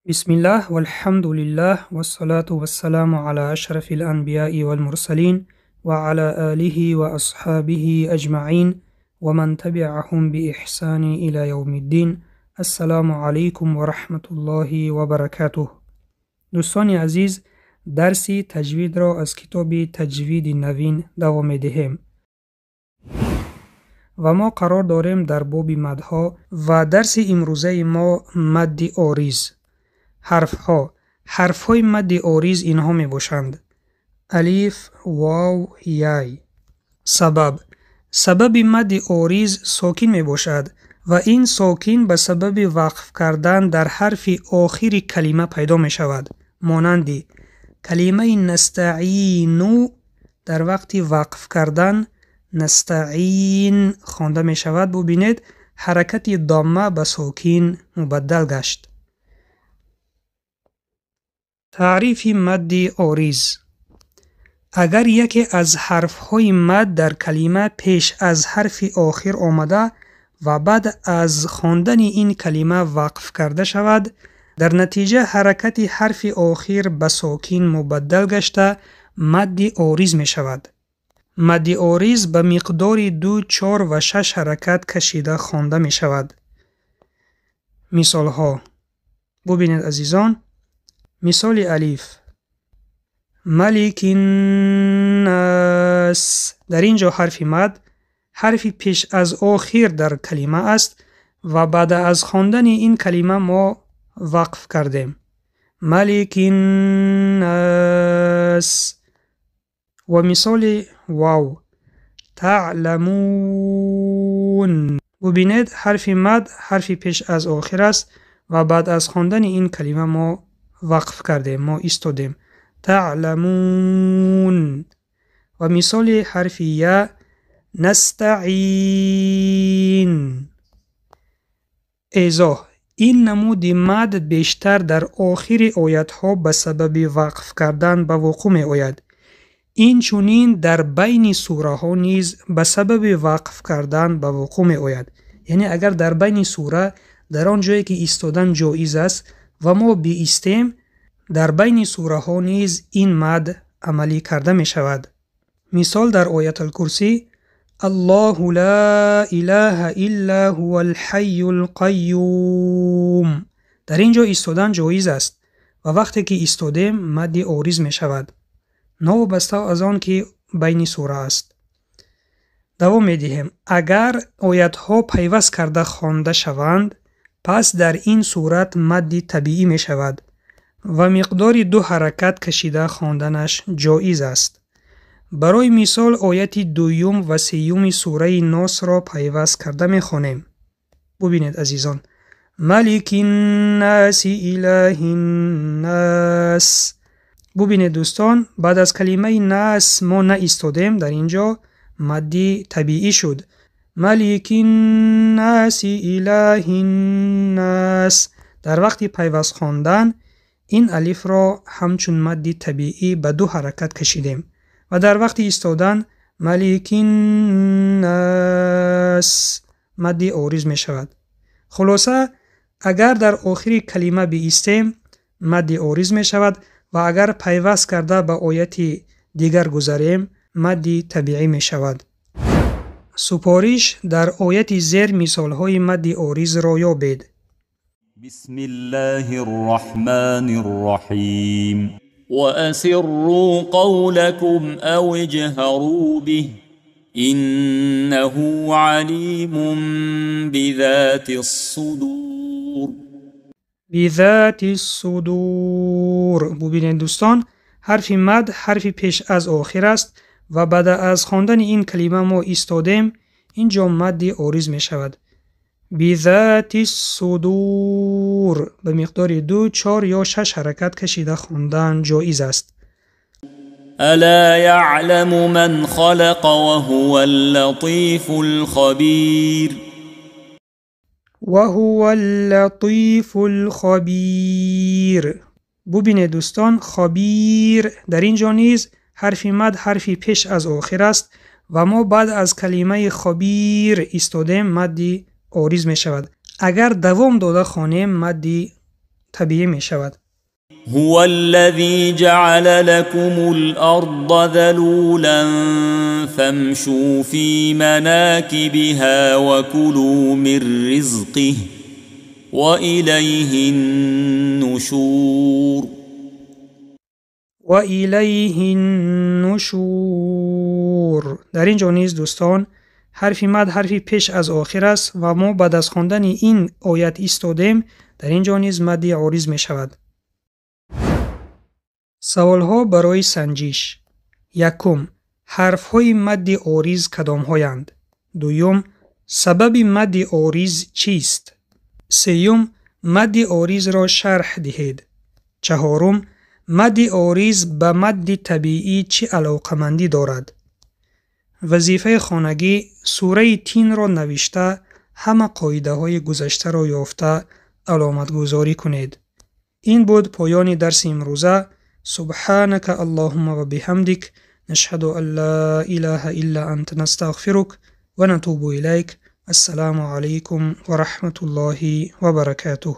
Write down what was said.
Бисмиллаҳ, валҳамдулиллаҳ, вассалату вассаламу ала ашрафил анбияи вал мурсалин ва ала алиҳи ва асҳобиҳи аҷмаин ва ман табиаҳум бииҳсани ила явмиддин. Ассалому алайкум ва раҳматуллоҳи ва баракатуҳ. Дӯстони азиз, дарси таҷвидро аз китоби Таҷвиди навин давом медиҳем. Ва мо қарор дорем дар боби мадҳо ва дарси имрӯзаи мо мадди ориз. Ҳарфҳо. Ҳарфҳои мадди ориз инҳо мебошанд: алиф, вов, яй. Сабаб. Сабаби мадди ориз сокин мебошад ва ин сокин ба сабаби вақф кардан дар ҳарфи охири калима пайдо мешавад. Монанди калимаи настаину дар вақти вақф кардан настаин хонда мешавад. Бубинед, ҳаракати домма ба сокин мубаддал гашт. Таърифи мадди ориз. Агар яке аз ҳарфҳои мад дар калима пеш аз ҳарфи охир омада ва баъд аз хондани ин калима вақф карда шавад, дар натиҷа ҳаракати ҳарфи охир ба сокин мубаддал гашта мадди ориз мешавад. Мадди ориз ба миқдори 2, 4 ва 6 ҳаракат кашида хонда мешавад. Мисолҳо. Бубинед, азизон, мисоли алиф. Маликиннас. Дар ин ҷо ҳарфи мад ҳарфи пеш аз охир дар калима аст ва баъд аз хондани ин калима мо вақф кардем. Маликиннас. Ва мисоли вав. Таъламун. Бубинед, ҳарфи мад ҳарфи пеш аз охир аст ва баъд аз хондани ин калима мо вақф кардем, мо истодем. Таъламун. Ва мисоли ҳарфи я. Настаин. Эзоҳ. Ин намуди мад бештар дар охири оятҳо ба сабаби вақф кардан ба вуқӯъ меояд. Инчунин дар байни сураҳо низ ба сабаби вақф кардан ба вуқӯъ меояд. Яъне агар дар байни сура дар он ҷое ки истодан ҷоиз аст ва мо биистем, дар байни сураҳо низ ин мад амалӣ карда мешавад. Мисол дар Оятулкурсӣ: Аллоҳу ла илаҳа илла ҳувал ҳайюл қайюм. Дар ин ҷо истодан ҷоиз аст ва вақте ки истодем мадди ориз мешавад, новобаста аз он ки байни сура аст. Давом медиҳем. Агар оятҳо пайваст карда хонда шаванд, пас дар ин сурат мадди табиӣ мешавад ва миқдори 2 ҳаракат кашида хонданаш ҷоиз аст. Барои мисол ояти дуюм ва сеюми сураи Носро пайваст карда мехонем. Бубинед, азизон. Маликиннаси илаҳиннас. Бубинед, дӯстон, баъд аз калимаи нас мо наистодем, дар ин ҷо мадди табиӣ шуд. Маликиннаси илаҳиннас. Дар вақти пайваст хондан ин алифро ҳамчун мадди табиӣ ба 2 ҳаракат кашидем ва дар вақти истодан маликиннас мадди ориз мешавад. Хулоса, агар дар охири калима биистем, мадди ориз мешавад ва агар пайваст карда ба ояти дигар гузарем, мадди табиӣ мешавад. Супориш: дар ояти зер мисолҳои мадди оризро ёбед. بسم الله الرحمن الرحيم. وأسروا قولكم أو اجهروا به إنه عليم بذات الصدور. بذات الصدور. ببینید دوستان، حرف مد حرف پیش از آخر است و بعد از خواندن این کلمه ما ایستادیم، اینجا مد عارض می شود. بذات الصدور به مقدار 2، 4 یا 6 حرکت کشیده خواندن جایز است. الا یعلم من خلق وهو اللطیف الخبیر. وهو اللطیف الخبیر. ببینید دوستان، خبیر در اینجا نیز حرف مد حرف پیش از آخر است و ما بعد از کلمه خبیر ایستادیم، مد عارض می شود. اگر دوام داده خوانیم مد табиӣ мешавад. هو الذي جعل لكم الأرض ذلولا فامشوا في مناكبها وكلوا من رزقه وإليه النشور. وإليه النشور. Дар ин ҷо низ, дӯстон, ҳарфи мад ҳарфи пеш аз охир аст ва мо баъд аз хондани ин оят истодем. Дар ин ҷо низ мадди ориз мешавад. Саволҳо барои санҷиш. Якум: ҳарфҳои мадди ориз кадомҳоянд? Дуюм: сабаби мадди ориз чист? Сеюм: мадди оризро шарҳ диҳед. Чаҳорум: мадди ориз ба мадди табиӣ чӣ алоқамандӣ дорад? Вазифаи хонагӣ: сураи Тинро навишта, ҳама қоидаҳои гузаштаро ёфта аломатгузорӣ кунед. Ин буд поёни дарси имрӯза. Субҳанака Аллоҳумма ва биҳамдик, нашҳаду ан ла илаҳа илла анта, настағфирук ва натубу илайк. Ассалому алайкум ва раҳматуллоҳи ва баракатуҳ.